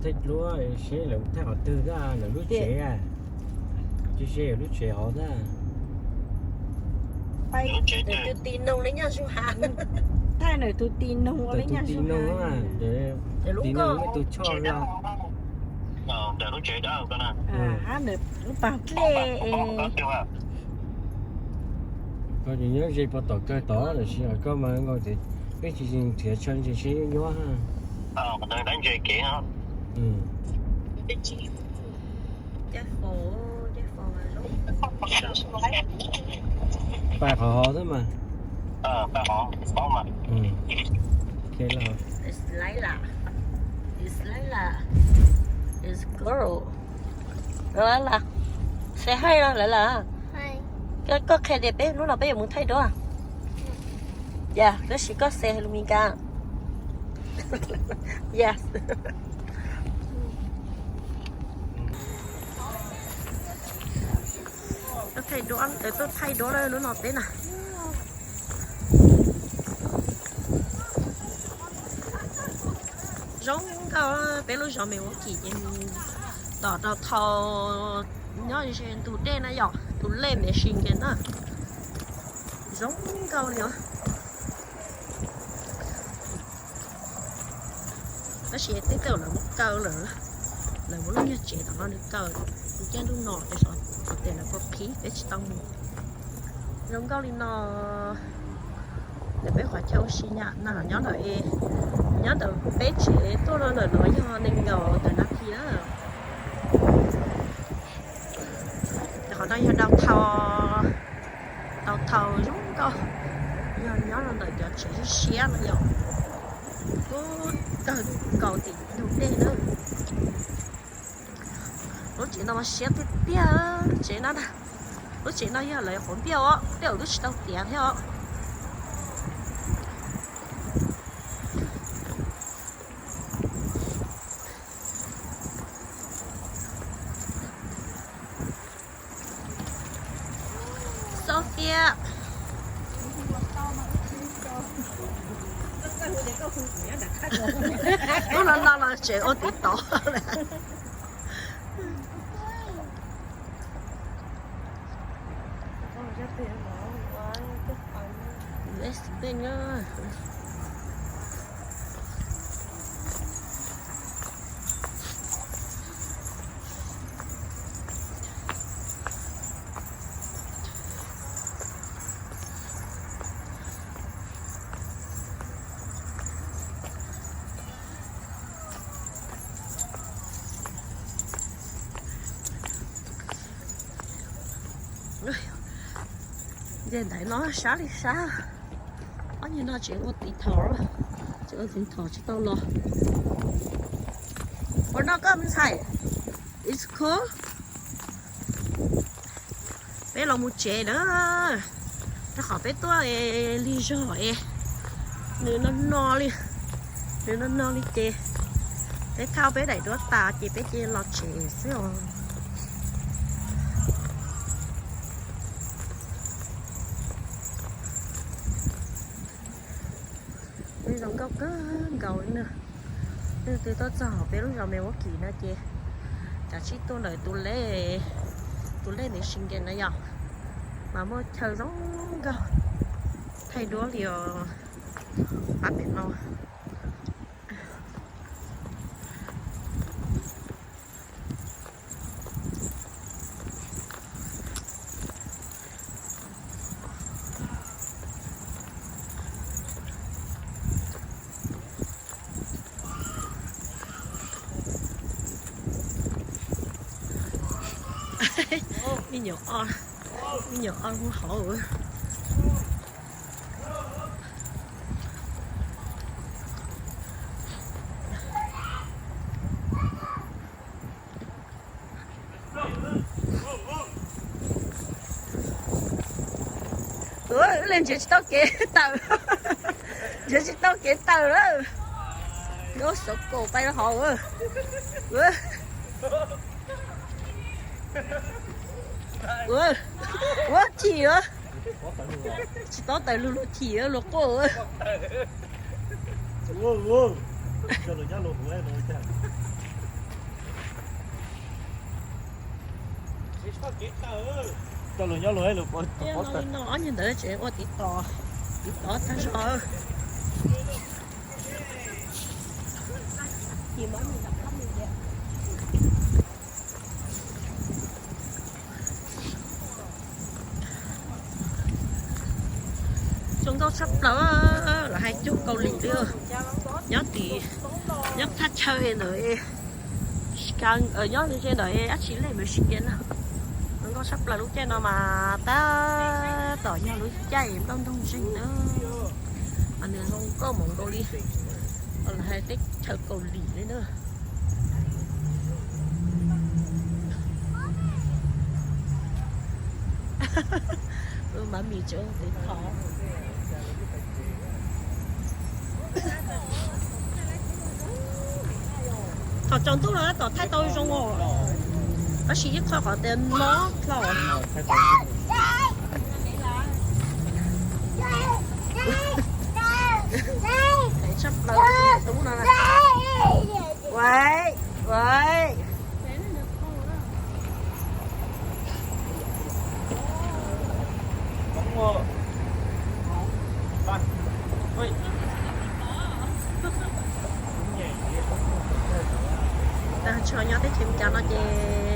Thaij duab seb lawv thaij qhov twg, lawv lub tsev a. Tsis seb lub tsev hov na. Nws tus tij noog li nyuag zuag hav. Thaij nws tus tij noog li nyuag zuag hav. Tus tij noog, tus choj los. Hab nws lub paag dlej. Koj tsis nyob ze puag tom kawg tod lawm, sis koj mas nkaus ces peb tsis nrhiav chaw ntse seb nyuab. Pais qhov hov xwb mas. Say hi no lawv lawm. Koj qhia tias peb hnub no peb yuav mus thaij duab. Yog, tab sis koj say hi lus Mis Kas. Yes. Tuaj thaij duab, tuaj thaij duab lawm hnub no peb na. Zoo nkauj, peb lub zos Milwaukee ces tom rau thaum nyob ze ntug dej na yom, tus lej Michigan na. Zoo nkauj li os. Tab sis tej thaum lawv muab kaw lawm, lawv muab lub nyuag tsev tom no nws kaw, nws caij ntuj no es xyov tias lawv puas qhib peb tsis tau mus. Zoo nkauj li no. Ntawm peb qhov chaw ua si na, nyob ntawm, nyob ntawm peb tsev tuaj no ntawm no yog nees nkaum tawm nas this na. Ces qhov no yog downtown, downtown zoo nkauj, yog nyob rau ntawm cov tsev siab siab no yom, kuj kawg nkaus tim ntug dej na. Lub tsev no mas siab tiag tiag, tsev no na. Lub tsev no yog lawv qhuav npiaj os, tej zaum twb tsis tau tiav thiab os. Xav tias hnub no no los tseem ua tiv tov. West Bank na. Ces ntawm no sab li sab. Ob nyuag no tseem ua tiv thaum, tseem ua tiv thaum tsis tau los. Ua no koj ntxhais, it's cool. Peb los mus tsev na, rau qhov peb tuaj lig zog es nws no no li, nws no no li ces peb thauj peb daim duab tas ces peb cia los tsev xwb os. Peb zoo nkauj kawg nkaus li na. Leej twg tuaj txog peb lub zos Milwaukee no ces kav tsij tuaj ntawm tus lej, tus lej Michigan na yom, mas muaj chaw zoo nkauj thaij duab li os. Pab pem no. Me nyuam, me nyuam o hu hauv. Ua li nrhiav tsis tau kev tawm, nrhiav tsis tau kev tawm lawm. Lub xov kom pais hauv. Ua chim, tsis paub tawm lug lug chim luag quaj. Coj lus nyob lus lus pov li no ob niag ntawd tseem ua tiv tos, tiv tos tag zog. Zoo nkauj tshaj plaws, los hais cov Kaus Lim li. Nyob tim, nyob thaj chaw ntawm, nyob ze ntawm dab tsi le Michigan na. Zoo nkauj tshaj plaws, lub caij no mas tab tom yog lub caij nplooj ntoog zeeg na. Mas nws zoo nkauj mus nkaus li, los hais teb chaws Kaus Lim li na. Mami tsev tiv thov. Thaum tsaus ntuj no tab tom thaij tau zoo os, tab sis ib qho qhov tias mob dlhau. Uaib, uaib. Tag nrho nyob teb chaws Amelikas no ces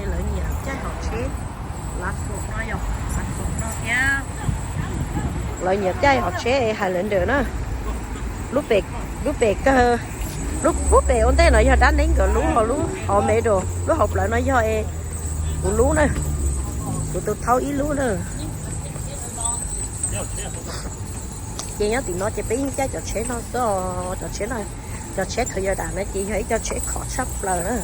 lawv nyiam caij hauv tsheb, lav fom no yog, lav fom no thiab. Lawv nyiam caij hauv tsheb Highlander na. Lub pem, lub pem kawg, lub, lub pem ua ntej no yog dab neeb nkawd lub, ho lub hauv me dua, lub hauv plawv no yog kuv lub na, kuv tus thaub ib lub na. Ces nyob tim no ces peb yeej caij cov tsheb no xwb, cov tsheb no, cov tsheb Toyota na ces yog ib co tsheb khov tshaj plaws na.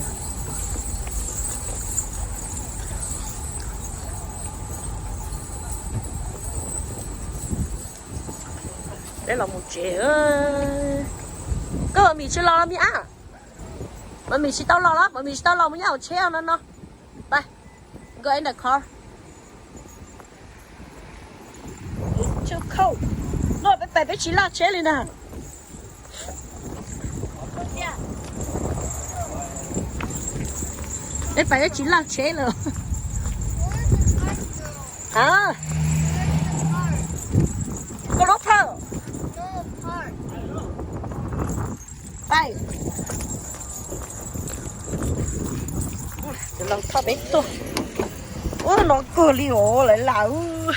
Peb los mus tsev. Koj mami tsis los los mi ab? Mami tsis tau los los, mami tsis tau los mus nyob hauv tsheb no no. Pais, go in the car. Too cold. No peb pais peb tsis laj tsheb li na. Peb pais peb tsis laj tsheb lawm. Koj lub phawj. Pais. Cov laus thauj peb tuaj. Ua no kawg li os lawv lawm.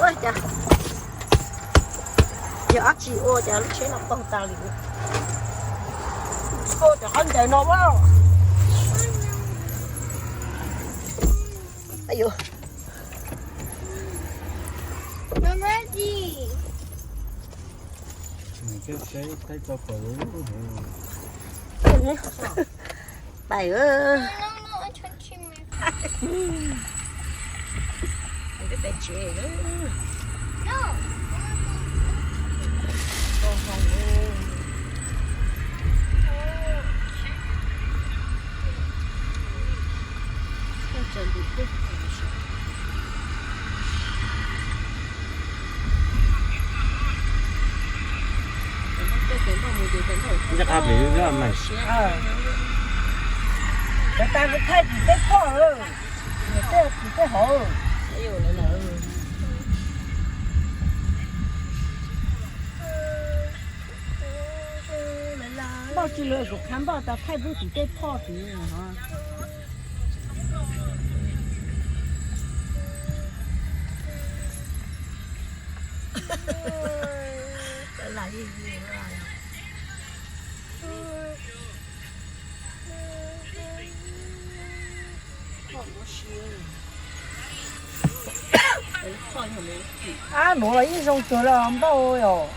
Ua cas yog dab tsi ua cas lub tsheb no paug tas li. Ua cov qhov ncauj no a. Ayu. Pais. Peb pais tsev. Cov tas thaij tim tej poj, tim tej hauv. Npauj tsis lawm, kuv qha npauj tas thaij pub tim tej poj tim. Ab, nuav los yeej zoo kawg li npauj yom.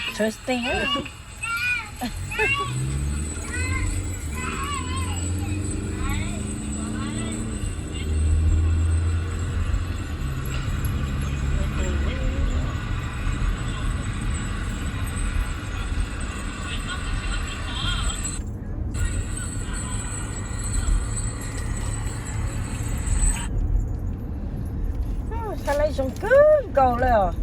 Interesting. Nkaus li os.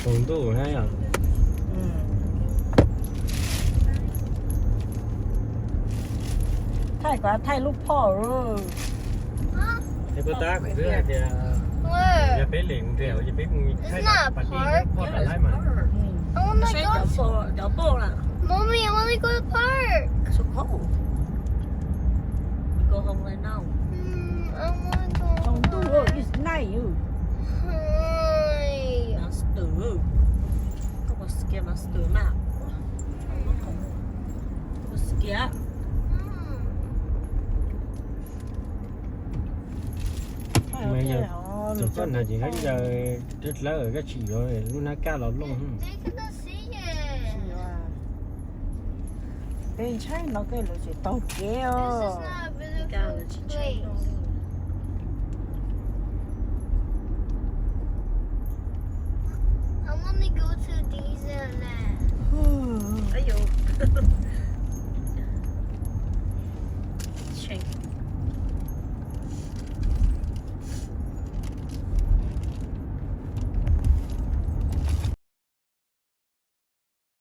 Tsaus ntuj na yom. Thaij kom thaij lub phom. Es puas tab kuv twb hais tias yog peb lem nrhiav, yog peb mus thaij pas di lub phom tas laib mas. Mommy, I want to go to the park. So cold. We go home right now. Mm, I want to go. Tsaus ntuj, it's night. Monster. Koj puas scare monster mas? Koj puas scare? Mas yog thaum koj hnav ces koj ncaws dlawb dlawb koj tsis yuav lub hnab kaj los looj. Peb ntshai no koj lawv tseem taug kev os. I want to go to Disneyland.